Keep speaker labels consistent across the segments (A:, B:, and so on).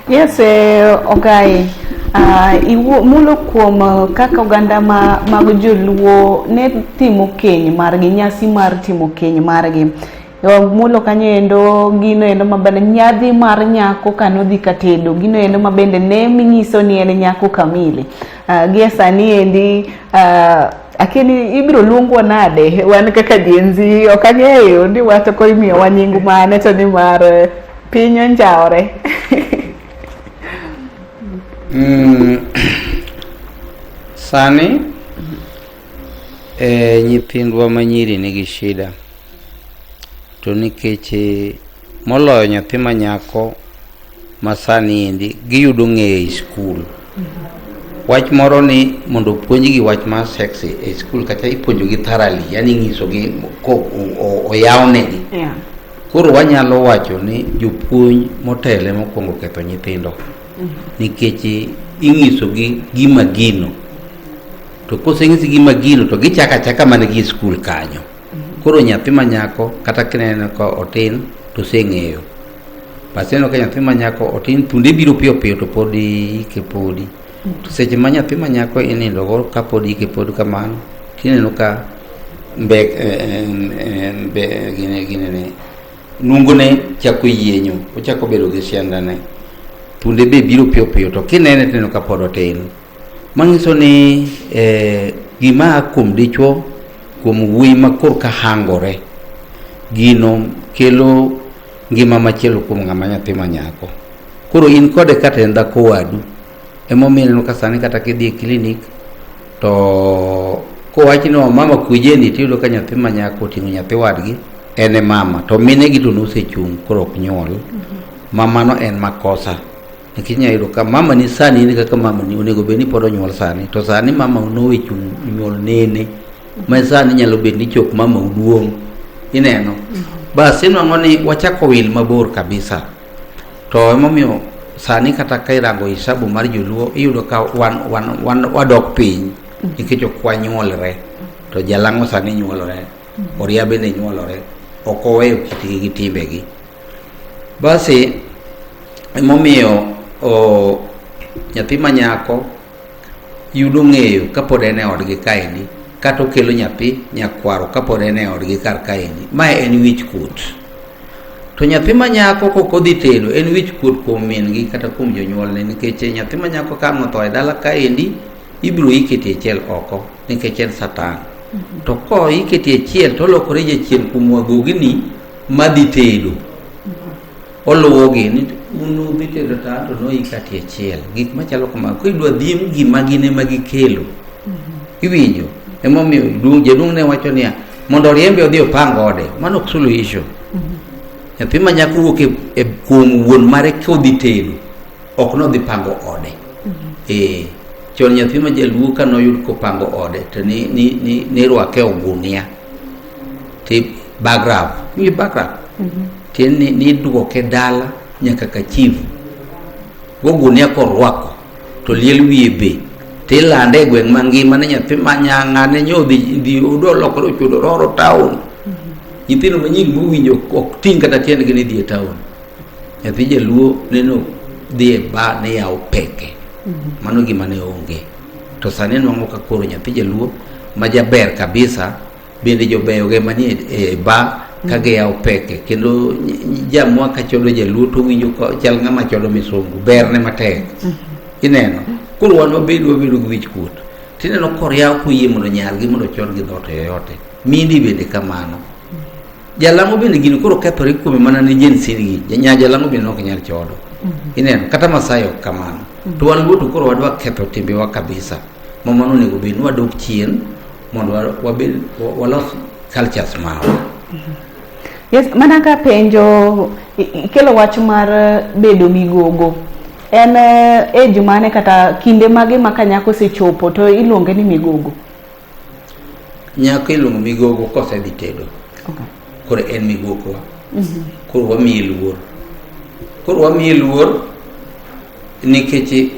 A: Yes, Ogai, mulo kuom kaka oganda mag joluo ne timo keny margi, nyasi mar timo keny margi. Mulo kanyo endo gino endo mabende nyadhi mar nyako kanodhi katedo, gino endo mabende ne nyiso ni en nyako kamili. Gie sani endi akeni ibiro luongwa nade wan kaka Gen Z, ok ang'eyo ni wacho koro imiyowa nying mane to nimar piny onjawre.
B: Sani nyithindwa manyiri nigi shida to nikech moloyo nyathi ma nyako ma sani endi giyudo ng'eyo e skul. Wach moro ni mondo opuonjgi wach mar sex e skul kata ipuonjogi thoroughly, yani ing'isogi ko oyawnegi. Koro wanyalo wacho ni jopuonj motelo ema okwongo ketho nyithindo nikech ing'isogi gima gino to koseng'isi gima gino to gichako achaka mana gi e skul kanyo. Koro nyathi ma nyako kata kineno ka otin to oseng'eyo. Bas ineno ka nyathi ma nyako otin thunde biro piyo piyo to pod ike podi. To seche ma nyathi ma nyako inindo go kapod ike pod kamano tineno ka mbe, mbe gine gine ne nungone chako yienyo, ochako bedo gi siandane. Thunde be biro piyo piyo to kinene tineno ka pod otin. Manyiso ni gima a kuom dichuo kuom wuoyi ma korka hangore gino kelo ngima machielo kuom ng'ama nyathi ma nyako. Koro in kode kata en dhako wadu emomiyo ineno ka sani kata kidhi e klinik to kowach ni mama kujeni tiyudo ka nyathi ma nyako oting'o nyathi wadgi en e mama to minegi to nosechung' koro ok nyuol. Ma mano en makosa nikech inyalo yudo ka mama ni sani in kaka mama ni onego bed ni pod onyuol sani to sani mama nowe chung' nyuol nene ma sani nyalo bet ni chok mama uduong' ineno. Bas inwang'o ni wachako wil mabor kabisa to emomiyo sani kata ka irango hisabu mar joluo iyudo ka wan wadok piny nikech ok wanyuolre to jalang'o sani nyuolore, oria bende nyuolore, ok oweyo kitgi gi timbegi. Basi emomiyo nyathi ma nyako yudo ng'eyo kapod en e odgi kaendi kata okelo nyathi nyakwaro kapod en e odgi kar kaendi. Mae en wich kuot. To nyathi ma nyako kok odhi tedo en wich kuot kuom min gi kata kuom jonyuolne nikech nyathi ma nyako ka ang' otho e dala kaendi ibiro ike tie chiel oko nikech en satan. To koike tie chiel to olokore jachien kuom wagogni madhi tedo. Oluwogi ni un udhi tedo to anto noika tie chiel. Gik machalo kamago. Koro idwa dhim gima gin ema gikelo. Iwinjo? Emomiyo jaduong' ne wacho niya mondo oriembe odhi opang ode. Mano ok suluhisho. Nyathi ma nyako wuok e kuom wuon mare kodhi tedo ok nodhi pango ode. Chon nyathi ma jaluo ka noyud kopango ode to ni rwake ogunia ti bagraf. Iwinjo bagraf? Tiende ni iduoke dala nyaka ka chief. Gogunia korwako to liel wiye be tilande e gweng' mangima ni nyathi ma ng'ane nyo dhi odwa lokore ochudo roro town. Nyithindo manyiri mowinjo ok ting' kata tiendgi ni dhi e town. Nyathi jaluo neno dhi e bar ni yawo peke. Mano gima ne onge. To sani nwang'o ka koro nyathi jaluo ma jaber kabisa bende jobeyo ge manie e bar ka giyawo peke kendo jamwa ka chodo jaluo to winjo ka chal ng'ama chodo misungu berne matek. Ineno? Koro wan wabedo gi wich kuot. Tineno koria ok oyie mondo nyargi mondo ochod gi dhoot yoyote. Mindi bende kamano. Jalang'o bende gino koro kethore kuome mana ne Gen Z gi. Nya jalang'o bende ok nyal chodo. Ineno? Kata Masai ok kamano. To wan luo to koro wadwa ketho timbewa kabisa. Ma mano onego bed ni wadok chien mondo wabed walos cultures marwa.
A: Yes, mana ka penjo ikelo wach mar bedo migogo. En age mane kata kinde mage ma ka nyako osechopo to iluonge ni migogo?
B: Nyako iluongo migogo kosedhi tedo. Koro en migogo. Koro wamiye luor. Koro wamiye luor nikech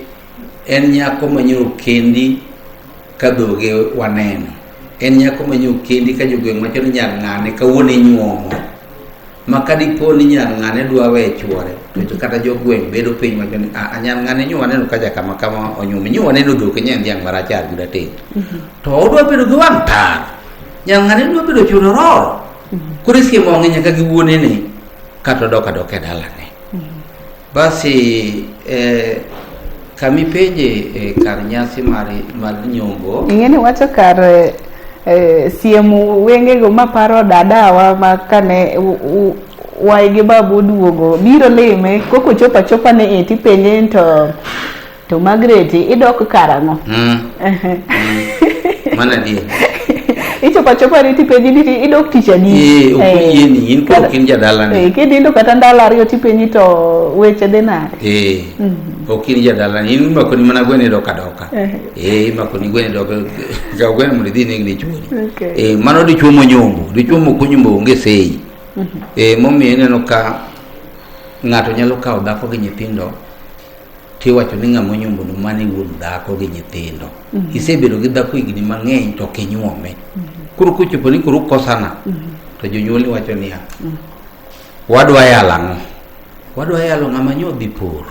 B: en nyako manyoro kendi ka dhoge waneno. En nyako manyoro kendi ka jogweng' wacho ni nyar ng'ane kawuono inyuomo. Ma ka dipo ni nyar ng'ane dwa we chuore to kata jogweng' bedo piny wacho ni "Ah, nyar ng'ane nyo waneno kacha kama kama onyuome nyo waneno dhok nye en dhiang' marachar gi rateng' to odwa bedo gi wang' tar nyar ng'ane dwa bedo chuno roro koro isiemo wang'e nyaka gi wuonene kata odok adoka e dalane basi kamipenje kar nyasi mar nyombo
A: Ing'e ni wacho kar siemo wengego maparo dadawa ma kane wai gi babu oduogo biro lime koko chopo achopa ni e tipenje ni to Margaret idok karang'o?
B: Mano adier.
A: Ichopo achopa ni tipenji ni idok tich adi?
B: Eh, ok oyieni, in koro ok in jadalani.
A: Kinindo kata ndalo ariyo tipenji to weche dhi nade?
B: Ok in jadalani, in imakoni mana gweno idok adoka. Imakoni gweno idok, kaw gweno mondo idhi ineg ne chuori. Mano dichuo monyombo, dichuo mok onyombo onge sei. Momiyo ineno ka ng'ato nyalo kawo dhako gi nyithindo tiwacho ni ng'ama onyombo no mano e wuon dhako gi nyithindo. Isebedo gi dhako higni mang'eny to ok inyuome. Koro kochopo ni koro ukosana, to jonyuolni wacho niya, wadwa yalo ang'o? Wadwa yalo ng'ama nyo odhi pur,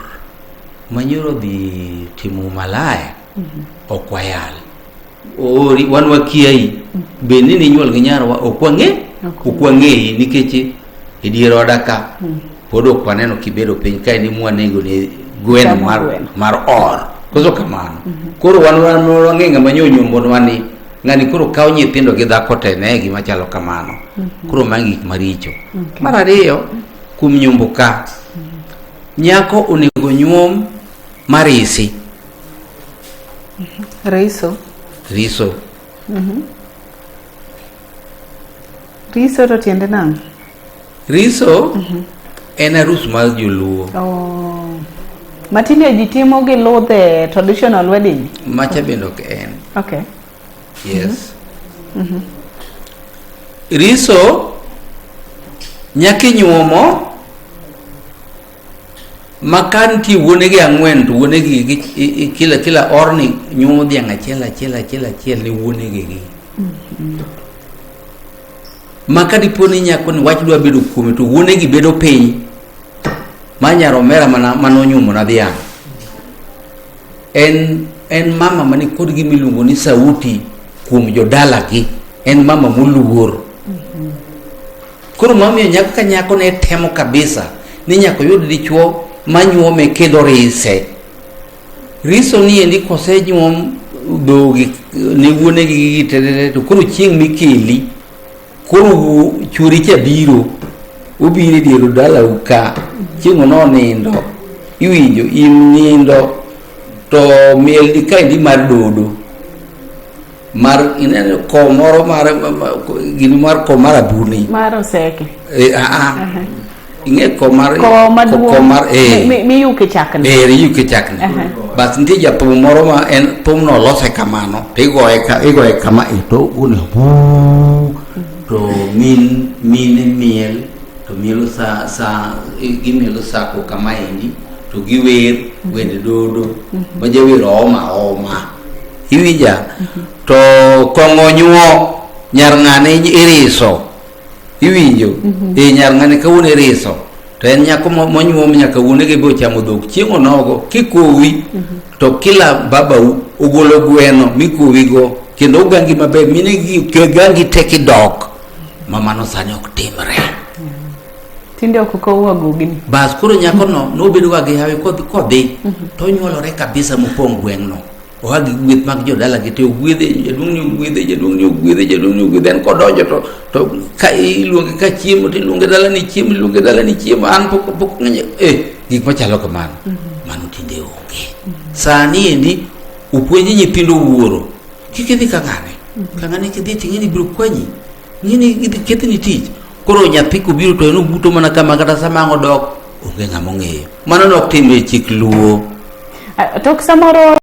B: ma nyoro odhi timo malaya, ok wayal. Oori, wan wakiayi. Bed ni ninyuol gi nyarwa, ok wang'e, ok wang'eyi nikech e dier oda ka pod ok waneno kibedo piny kae ni mwanego ni gweno
A: Chamo gweno.
B: mar or. Koso kamano. Koro wan wang'e ng'ama nyo onyombonwa ni ng'ani koro kawo nyithindo gi dhako te ne gima chalo kamano. Koro magi gik maricho. Mar ariyo, kuom nyombo ka, nyako onego nyuom marisi.
A: Riso.
B: Riso.
A: Riso to tiende nang'o?
B: Riso en arus mar joluo.
A: Oh. Matinde ji timo gi ludhe traditional wedding.
B: Macha bende ok en.
A: Okay.
B: Yes. Riso nyaka inyuomo ma ka nitie wuonegi ang'wen to wuonegi kila kila orni nyuomo dhiang' achiel achiel achiel achiel ne wuonegi gi. Ma ka dipo ni nyako ni wach dwa bedo kuome to wuonegi bedo piny ma nyar omera mana onyuomo na dhiang'. En mama mani kod gima iluongo ni sauti kuom jodalagi. En mama moluor. Koro mamiyo nyako ka nyako ne temo kabisa ni nyaka oyud dichuo manyuome kendo rise. Riso ni endi kosenyuom dhogi ne wuonegi gi te to koro chieng' mikeli koro chuori cha biro obiro e dier dalau ka chieng' ono nindo iwinjo in nindo to miel di kaendi mar dodo mar ineno ko moro mar gini mar ko mar abuni
A: mar oseke
B: ing'e ko mar
A: ko maduong'
B: ko mar
A: miyuke chakni
B: miyuke chakni bas nitie jathum moro ma en thumno olose kamano to igoye ka igoye kama e to gone to min mine miel to mielo sa sa gimielo sako kama endi to giwer wende dodo ma jawer ooma ooma iwinja to kong'o nyuo nyar ng'ane iriso iwinjo nyar ng'ane kawuono iriso to en nyako monyuom nyaka wuonege be ochamo dhok chieng' onogo kikowi to kila babau ogolo gweno mikowigo kendo ogangi maber minegi gangi te kidok ma mano sani ok timre.
A: Tinde ok kow agogni.
B: Bas koro nyakono nobedo ga gi hawi kodhi to onyuolore kabisa mopong' gweng'no. Oa gi gweth mag jodala gi te ogwedhe jaduong' ni ogwedhe jaduong' ni ogwedhe jaduong' ni ogwedhe en kodonjo to ka iluonge ka chiemo to iluonge dala ni chiemo iluonge dala ni chiemo an pok ng'eny gik machalo kamano mano tinde onge. Sani endi opuonji nyithindo wuoro kik idhi ka ng'ane ka ng'ane kidhi to ing'e ni ibiro kwanyi ing'e ni gidhi kethni tich koro nyathi kobiro to en obuto mana kama kata sama ang' odok onge ng'ama ong'eyo mano ne ok timre e chik luo.
A: Tok samoro